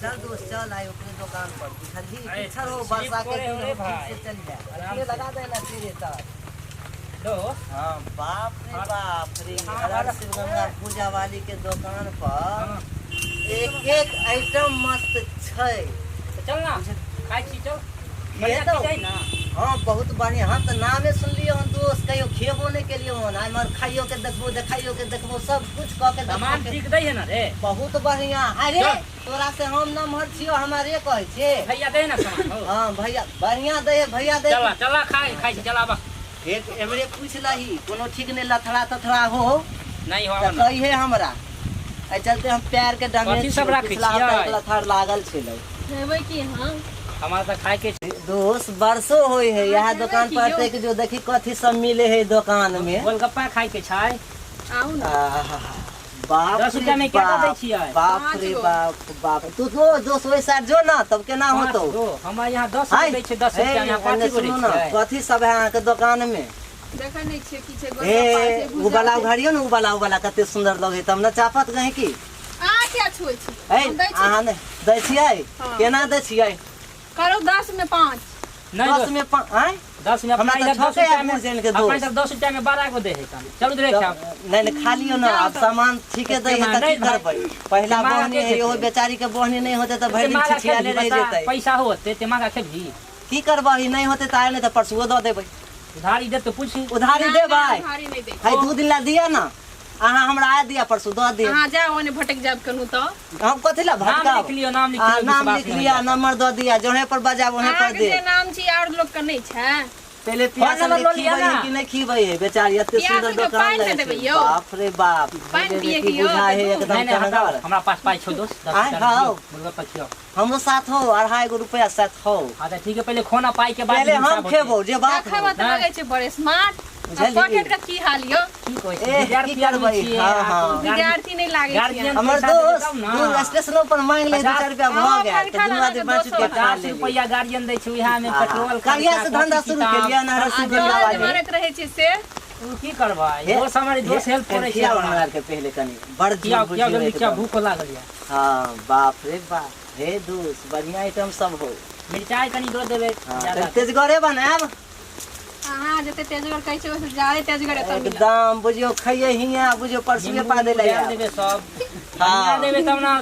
चल दोस्त चल आइ ओकरे दुकान पर बुझलही पिछड़ हो वर्षा के दिन से चल जा ये लगा दे ना सीधे तक दोस्त। हाँ बाप रे बाप रे हर शिवगंगा पूजा वाली के दुकान पर एक एक आइटम मस्त छै। चल ना खाइ छी चल। खेतौ ना। हाँ बहुत बढ़िया। हम तो नामे सुनलियै हन दोस्त, कहियो खेबो नहीं केलियै हन। आइ मर खाइयो के देखबो देखाइयो के देखबो सब कुछ कऽ के सामान देखबो। ठीक दै है ना रे? बहुत बढ़िया। अरे तोरा से हम नमहर छियो हमारे कहै छे भैया दे ना सामान हो। हाँ भैया बढ़िया दे भैया दे। चला चला खाइ खाइ छी चला बा। एक एमरे पूछ लही कोनो ठीक नहीं लथड़ा तथड़ा हो नहीं हो तऽ कहिहे हमरा। एहि चलते हम पैर के डैमेज कथी सब राखै पिछला हफ्ता छियै? एक लथड़ लागल छलै। खेबै की? हाँ हमारा तऽ खाइ के दोस्त बरसो होय है यहाँ दुकान पर ते जो देखी कथी सब मिले है दुकान में। गोलगप्पा खाइ के छै। आउ ना। बाप 10 रुपया में क्या दै छियै? बाप रे बाप बाप तू जो दोस्त ओहि साइड जो ना तब केना होतौ। हमरा यहाँ 10 रुपया दै छै 10 रुपया यहाँ 5 गो दै छै। कथी सब है अहाँ के दुकान में? देखै नै छियै की छै गोलगप्पा छै उ वाला उघारियो न उ वाला कते सुंदर लगे तब न चापत गहे की। अहाँ किया छुए छी? हम दै छी। अहाँ नै दै छियै? केना दै छियै? करू 10 में 5। नहीं 10 में 5 आय 10 में हमरा अपना तऽ इधर 10 रुपया में छके के अपना दोस्त। इधर 10 रुपया में 12 गो दे है तन। चलू उधरे खाओ। नहीं नहीं खा लियो ना अब सामान ठीके दै है तऽ की करबै। पहला बहनी है इहो बेचारी के बहनी नहीं होते तऽ भरि दिन छिछियाले रहि जेतै। पैसा होते ते मांगा खेबही की करबही? नहीं होते तऽ आइ नहीं तऽ परसुओ दऽ देबै। उधारी दे तो पूछी। उधारी देबै? उधारी नहीं दै। है 2 दिन ला दिया ना अहाँ हमरा आय दिया परसू दऽ दिअ। अहाँ जाउ ओने भटक जायब कनु तऽ। हम कथी ला भटकाब? नाम लिख लियो नाम लिख लियो नाम लिख लिया नंबर दऽ दिया जहे पर बजाब वहीं पर दे। अहाँके नाम छी और लोग के नहीं छै। पहले प्यास नंबर लऽ लिअ खीबै ना। कि नहीं खीबै है बेचारी एते सुंदर दुकान पानि लगे देबै छै। यौ। बाप रे बाप पानि पिए की के यौ, बुझाय है देखू। एकदम नहीं नहीं चहगर। हमरा पास पाई छौ दोस्त 10 आय, रुपया हाउ। गोलगप्पा खियाओ। हमरो साथ हो 2.5 गो रुपया साथ हो। हाँ तऽ ठीक है पहले खोना पाई के बाद पहले हम हिसाब होतै। खेबो जे बात देखै हो। मे तऽ लगै छै बड़े स्मार्ट। बुझलियै? पॉकेट के की हाल यौ? की कहै छी? ए, विद्यार्थी की करबै? आदमी छियै, हाँ, हाँ। विद्यार्थी नहीं लागै छियै। गार्जियन हमर पैसा देतै दोस्त तब ना। दू स्टेशनो पर मांग ले 2-4 रुपया भऽ हाँ, गेल तऽ पंखा दुनू आदमी अहाँके बाँटि के दोसो खा 50 लेली। रुपया गार्जियन दै छै उएह में पेट्रोल कहिया से धंधा शुरू केलियै ना आ रसीद डर वाली? जे मारैत रहै छै से उ की करबै? दोस्त हमर दोस्त हेल्प करै छै। खियाओ हमरा आरके पहले कनी बड़ खियाओ जोर खियाओ बुझियौ जल्दी खियाओ एकदम। भूख लागल या। हाँ बाप रे बाप हे दोस्त बढ़िया आइटम सब हो। मिरचाई कनी दऽ देबै हाँ, ज्यादा। तेजगरे बनायब अहाँ जते तेजगर कहै छै ओहिसँ ज्यादे तेजगर एतऽ मिलत। एकदम बुझियौ खइये हियाँ बुझियौ परसुए नींबू पा देले डालि देबै सब। बढ़िया हाँ। देबै तब ना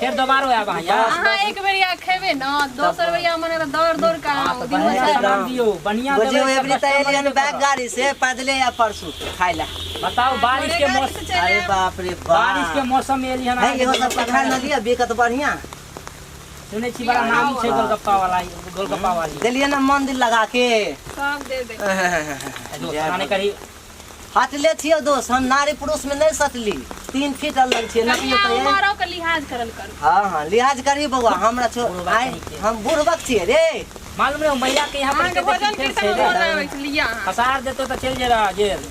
फेर दोबारो आयब अहाँ यार। अहाँ एक बेरिया खेबै न दोसर बेरिया मने तऽ दौड़ दौड़ के हाँ, आउ तऽ दिन बढ़िया मे सामान दियौ बढ़िया बुझियौ देबै एबरी तऽ तऽ कस्टमर एलियन एबे बैग करत। गाड़ी से पैदले या परसू खाइ ला। बताउ बारिश के मौसम अरे बाप रे बाप बारिश के मौसम में एलियन है इहो सब पखा न लिअ बिकत बढ़िया। सुनै छी बड़ा नामी छै गोलगप्पा वाला गोलगप्पा वाली। देलियै ना मंदिर लगा के सब दे दे। दोस्त खाने करी हटले छियौ दोस्त हम नारी पुरुष में नहीं सटली 3 फीट अलग छियै नपियो कनिया तऽ उमरो के लिहाज करल करू। हाँ हाँ लिहाज करी बौआ हमरा छो बुढ़बा आइ कहीं के। हम बुढ़बक छियै रे। मालूम नहीं महिला के यहाँ पर अहाँके भोजन कीर्तन मे मोन लागै छै लिअ अहाँ। फसार देतो तऽ चलि जेबा जेल।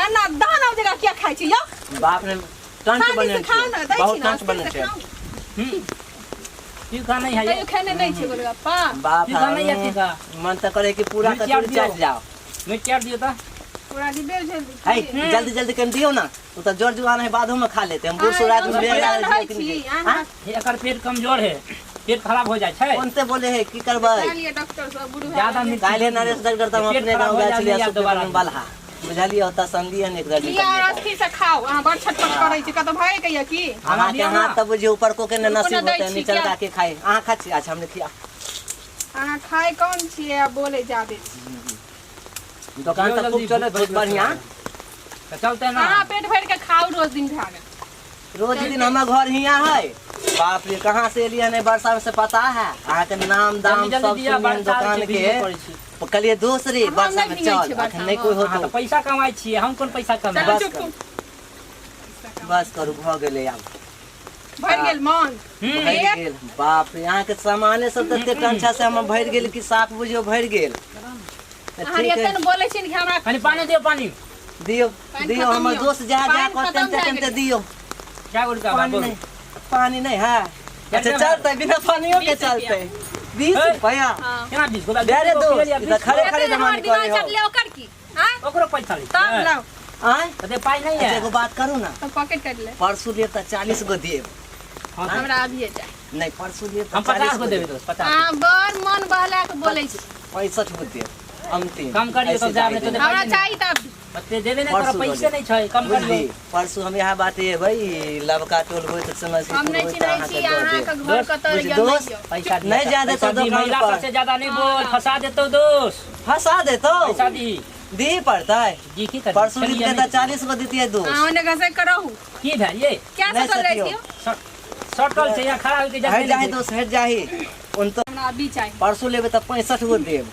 एना दाना जगह किया खाइ छी यौ? बाप रे टंच शांति बने से खाउ ना दै छी बहुत ना टंच बने स्थिर से छै। खाउ। हम्म तीखा नहीं है कहियो खेने नहीं छै गोलगप्पा। बाप तीखा नहीं है तीखा। मन तऽ करे कि पूरा मिर्ची कचौड़ी आर दियौ। चाटि जाओ। मिर्ची आर दियौ तऽ पूरा डिब्बे झेल है जल्दी जल्दी कनि दियौ ना ओ तऽ जोर जुआन है बादो में खा लेते हम बूढ़ सूढ़ आदमी बेर रहै छी अहाँ एकर पेट कमजोर है पेट खराब हो जाइ छै। कोनते बोले है की करबै? लिअ डॉक्टर सब बुढ़ भए ज्यादा गेल। मिर्ची काल्हि नरेश डॉक्टर तऽ हम पेट अपने खराब गाँव हो गेल जाइ छलियै छै, दोबारा। बलहा बुझलियै ओतऽ संदी एक दर्जी लिअ और स्थिर से खाउ अहाँ बड़ छटपट करै छी कतौ भागै के यऽ की? अहाँ के हाथ तऽ बुझियौ ऊपर को के ने नसीब दै होतै छी नीचलका क्या? के खाइ। अहाँ खा छी? अच्छा हमने खिया। अहाँ खाइ कम छियै आ बोलै जादे छी। दुकान तऽ खूब चलै बहुत बढ़िया। तऽ चलते ना अहाँ पेट भरि के खाउ रोज दिन भए गेल। रोज दिन हमर घर हियाँ है। बाप रे कहाँ से एलियै नहीं वर्षा से पता है अहाँ के नाम दाम जल्दी जल्दी सब दिअ सुनियन बरसा दुकान छै के भिजबो करै छी। कहलियै दोस्त रे हम वर्षा नहि में भींगै चल छियै अखन वर्षामे। नहीं कोई अहाँ होतो तऽ पैसा कमाइ छियै हम कोन पैसा कमाइ चलू बस चुप करू। बस करू भऽ गेलै आब भरि गेल मन। भरि गेल बाप रे अहाँ के सामाने सब तते कंछा से हमर भरि गेल कि साफ बुझियौ भरि गेल। तऽ अहाँ ठीक एते है ने बोलै छी ने कि हमरा कनि पानी दियौ पानी दियौ पानि दियौ खतम हमर यौ। दोस्त जहाँ जहाँ पानि कहते खतम भए तेते गेलै। दियौ। क्या गो रुपया पानी बोलू नहीं पानी नहीं है। अच्छा रुपया चलते बिना पानियों के 20 रुपया। चलते 20 हे। रुपया। हाँ। केना 20 गो दे रे दोस्त ई तऽ खरे खरे एते ने हमर जमानी दिमाग करे हो। चटले ओकर की? आँय? ओकरो पैसा लै तब छियै लाउ आँय कते पाइ नहीं अच्छा है एगो बात करू ना तब पॉकेट काटि ले। परसू लेब तऽ 40 गो देब। हाँ हमरा अभिये चाही। नहीं परसों लिए हम 50 गो देबै दोस्त 50। अहाँ बड़ मन बहला के बोलै छी। 65 गो देब अंतिम। कम करियो तब जाब, नहीं तो हमरा चाही तब ओते देबे नहीं करब, पैसे नहीं छै, कम करियो। परसों हम यहाँ बात एबै लबका टोल होय त समझ हम नहीं चिन्है छी अहाँ के घर कतऽ बुझ ये दोस्त, नहीं। पैसा नहीं ज्यादा तो दुकान महिला पर। सबसे ज्यादा नहीं बोल, फंसा देतो दोस्त। फंसा देतो? पैसा दी दी पड़तै जी की करी? परसों चलिए लिखते नहीं। त 40 गो दितियै दोस्त। अहाँ ओने घसै करहु। की भेल ये? क्या नहीं सकल रहै सकियो। छियो? सटल छै यहाँ खड़ा होके हट जाही दोस्त, हट जाही। उन तो हमरा अभी चाही। परसों लेबै त 65 गो देब।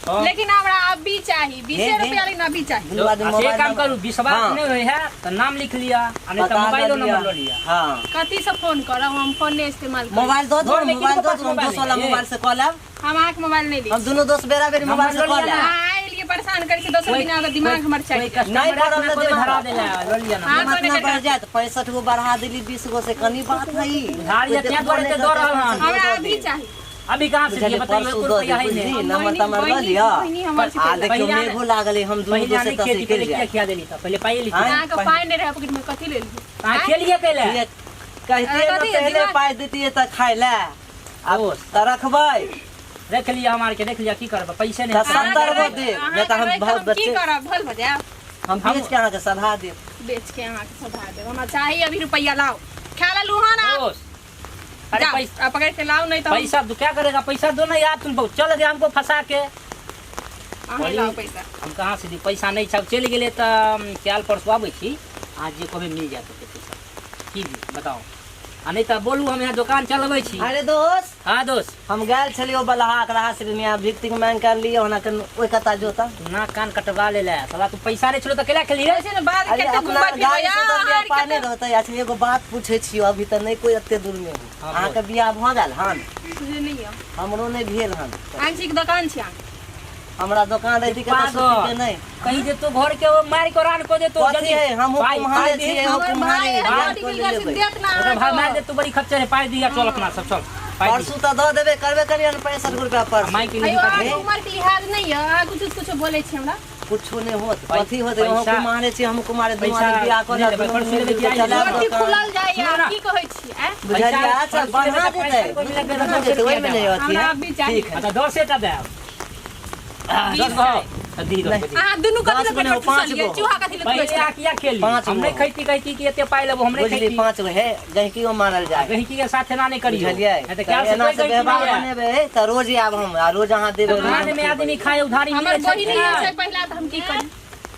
लेकिन हमरा अभी चाही 20 रुपया, लेकिन अभी चाही। दुनू आदमी से मोबाइल काम नंबर- करू, विश्वास हाँ। नहीं होय है त नाम लिख लिया आ नहीं त बता मोबाइलो देलियै। नंबर ल लिया। हाँ कथी से फोन करब? हम फोन नहीं इस्तेमाल करब। मोबाइल दो दो, घर में मोबाइल किनको दो पास दो, हम मोबाइल दोस्त वाला नहीं है। मोबाइल से कॉल लेब। हम अहाँके मोबाइल नहीं दी। हम दोनों दोस्त बेरा बेरी मोबाइल से नंबर कॉल लऽ लिअ लेब। ना। अहाँ एलियै परेशान करै छी, दोसर दिन अहाँके दिमाग हमर कोई चाही। कस्टमर नहीं पड़ल अपना तऽ कोई दिमाग। धरा देला ल लिया ना। हाँ, हम कोने इतना करके बढ़ जायत 65 गो बढ़ा देली 20 गो से कनी बात है। उधार ये त्यां दुआरे ते दऽ रहल हन। हमरा अभी चाही। अभी कहाँ से दिए बताइए? परसों एको दऽ रुपया देब, है नहीं। बुझली? नंबर तंबर लऽ बहिनी- लिअ। बहिनी हमर छै आ पहिले। देखियौ पहिला मेघो लागल है, हम दुनू पहिले दोस्त नहीं एतऽ से खेती निकलि पहिले किया जायब। खिया देली त पहिले पाइए ली। आँय? अहाँके पाइ नहीं रहै पॉकेट में, कथी लेलियै? अहाँ खेलिए कैले ये कहितियै कथी ने पहिले दिमाग- पाइ दितियै तऽ खाय लए। आब दोस्त। तऽ रखबै रख लिया हमार के, रख लिया की करब, पैसे नहीं। तऽ 70 गो देब, अहाँके नहीं तऽ हम राखि बहुत हम की बच्चे करब? भल भऽ जायब। हम बेच के अहाँके सधा देब। बेच के अहाँके सधा देब। हमरा चाही अभी रुपया लाओ। खा लेलु हन आप। दोस्त अरे जाओ, पैसा आ पकड़ के लाओ नहीं तो हम- पैसा तो क्या करेगा, पैसा दो ना यार, तुम बहुत चल गए हमको फंसा के। अहाँ लाओ पैसा। हम कहाँ से दी पैसा नहीं छै, चलि गेलै तऽ काल्हि परसू आबै छी, अहाँ जे कहबै मिल जायत ओते पैसा। की दी बताओ? आ नहीं तऽ बोलू हम यहाँ दोकान चलबै छी। अरे दोस्त। हाँ दोस्त। हम गेल छलियै बलहा के राह से मियां भीख तीख मांगि के अनलियै, ओना के ओहि कता जोता नाक कान कटवा ले ले साला, तू पैसा नहीं छलो तऽ केला खेली रे? ऐसे ने बाद अरे कते अपना घुमबै फिरबै गाड़ी से अहाँ तऽ पाइ नहि कते- रहतै। अच्छा एगो बात पूछै छियौ, अभी तऽ नहि कोइ एते दूर मे हो। हाँ, अहाँके बियाह भऽ गेल हन? बुझे नहीं यौ। हमरो नहि भेल हन। अहाँ के दोकान छी अहाँ? हमरा दोकान रहिती के तऽ पागल। सुती के नहि। कहीं देतो घर के वो मार के रान को देतो। कथी है? हमहूँ पाइ- कुम्हारे पाइ दे। छियै, हम हमर कुम्हारे भाई है, बियाह बड़ी कऽ बिलगर से लेबै। देत ना ओकरा भाई मार अहाँके। देतो, बड़ी खच्चर है, पाइ दिया, चल अपना सब चल पाइ दी। परसू तऽ दऽ देबै, करबे करियन 65 रुपया परसू। माइक अयो नहीं अहाँके उमर के लिहाज नहीं है, अहाँ कुछ कुछ बोलै छी हमरा। कुछो नहि होत, पै- कथी होत? अहाँ पैसा- कुम्हारे छियै, हम कुम्हारे, दुनू पैसा आदमी बियाह कऽ नहि लेब, देबै, दुनू परसू लेबै मिल कि आइ के चलायब रोटी दोकान। खुलल जाइए, सुनू ना। की कहै छी आँय? बुझलियै? पैसा- अच्छा परसू बढ़ा लेबै तऽ देतै, पैसा कोइ मिलत बढ़ा नहि, देतै, ओहिमे नहि अथी हमरा है। अभी चाही। ठीक है। अच्छा 10 टा देब। 10 गो तऽ दी, 10 गो दी। अहाँ दुनू कथी 10 लए गो नहि, पेट पाँच ठुसलियै? गो। चूहा कथी लए पहिले ठुसलियै? आ किया खेली? पाँच हम गो। नहीं खैती, कहती कि एते पाइ लेबो हम नहीं बुझली खैती। 5 गो है, गहिकियो मारल जाय। गहिकी के साथ एना नहीं करियो। बुझलियै? नहीं तऽ तऽ क्या से एना कोई से गहिकी व्यवहार नहीं है। बनेबै तऽ रोज आयब हम आ रोज अहाँ देबै। दुकान में आदमी खाए उधारी हमर मिलै छै बहिन कि छै नहि? पहिला तऽ हम की करी?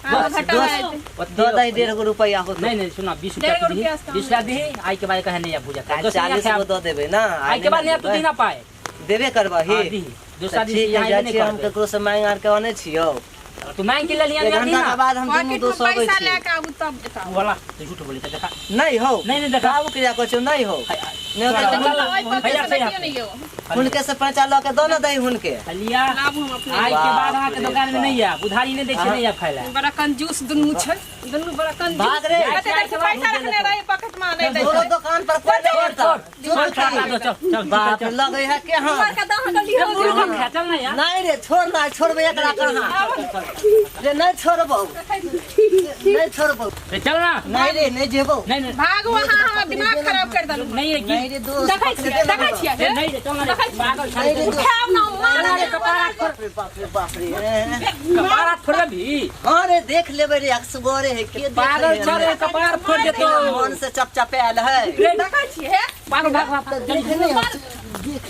अहाँ बस, घाटा दोस्त, भए जेतै। दऽ दही 1.5 गो रुपैआ होतै। नहीं नहीं सुना 20 डेढ़ रुपया गो दही, रुपया से 20 रुपया दही, आई के बाद कहे नहीं भूजा काल्हि 40 गो दऽ देबै ना? आई के बाद नहीं तू दीना पाए। देबे करबही? हाँ, दीही। दूसरा तऽ दिन ठीक है, यहाँ जाइ नहीं छियै हम करबै। ककरो से मांगि आर के अनै छियौ। तू मांग के ले लिया एक नहीं घंटा ना के बाद हम दुनू पॉकेट में दोस्त अबै पैसा छी। लए के आबू तब एतऽ। वाला तू झूठ बोली तऽ देखा। नहि हौ। नहीं नहीं देखा। बाबू क्रिया कहै छियौ, नहि हौ। नहि होतै चल, तऽ चल, ओहि पॉकेट भैया से से देखियौ ने यौ। हुनके से पैसा लऽ के दऽ ने दही हुनके। लिया। लाबू हम अपने। आई के बाद अहाँ के बाप रे दुकान में बाप। नहीं आयब, उधारी नहीं दै छै, नहीं आयब खाय लए। बड़ा कंजूस दुनू छै, दुनू बड़ा कंजूस। भाग रे। कते देखी पैसा रखने रही पॉकेट में नहीं दै तोरो छै। दोकान पर कोइ नहि छोड़ होता। छोड़ चुप छोड़, कर। चल चल चल बाप रे, लगै है के हाँ। उमर के दह के लिहो। चल चल ना यार। नहीं रे, छोड़ ना, छोड़बै एकरा कहाँ रे? नहीं छोड़बौ, नहीं छोड़बौ। रे चल ना। नहीं रे, नहीं जेबौ। नहीं नहीं भागू अहाँ, हमर दिमाग खराब कर देलहुँ। नहीं रे की नहीं रे दोस्त, देखै छियै, देखै छियै, रे नहीं रे चल ना रे, पागल नहीं रे छाड़ी। दोस्त। उठाउ ना, मार रे कपारा बाप रे बाप रे बाप रे। कपारा फोड़ भी। हाँ रे, देख लेबै रे, असगरे है के देख पागल छ रे, कपार फोड़ देतो। मन से चपचपायल है। रे देखै छियै हे। पागल भाग भाग तऽ देख नहि हो, देख।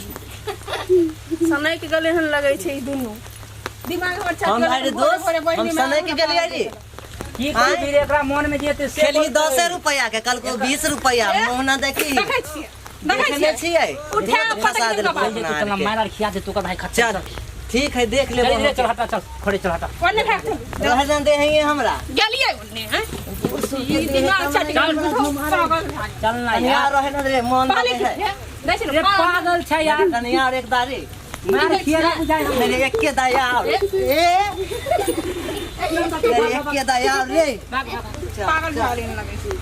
सनक गेलै हन लगै छै ई दुनू। दिमाग हमर चट हम गेलै। अरे भोरे दोस्त, भोरे हम बहिनी सनक गेलियै रे। की करू रे, एकरा मन में जेते से खेलही 10 रुपया के, कल को 20 रुपया मोहना देखी। देखै छियै, देखै देखने छियै। छियै। उठा, बहुत फंसा पटक देलको देलको अपना चल आरके। मार आर खिया दे तो भाई खच्चर। चल ठीक है, देख लेबो। चल रे चल हटा, चल खोड़े चल हटा। ओने भाग रह जान दे है हमरा। गेलियै ओने हैं। ई दिमाग चट गेल, पागल भए गेल। चल ना कनिया यार। रहे न रे मन पागल लगे है। है दै छै रे ने पागल। पागल छै यार। कनिया और एक दारी मार खिया ना बुझाय। मेरे एक के दया और ए मेरे एक के दया और रे। भाग भाग। पागल भए गेल लगै छै।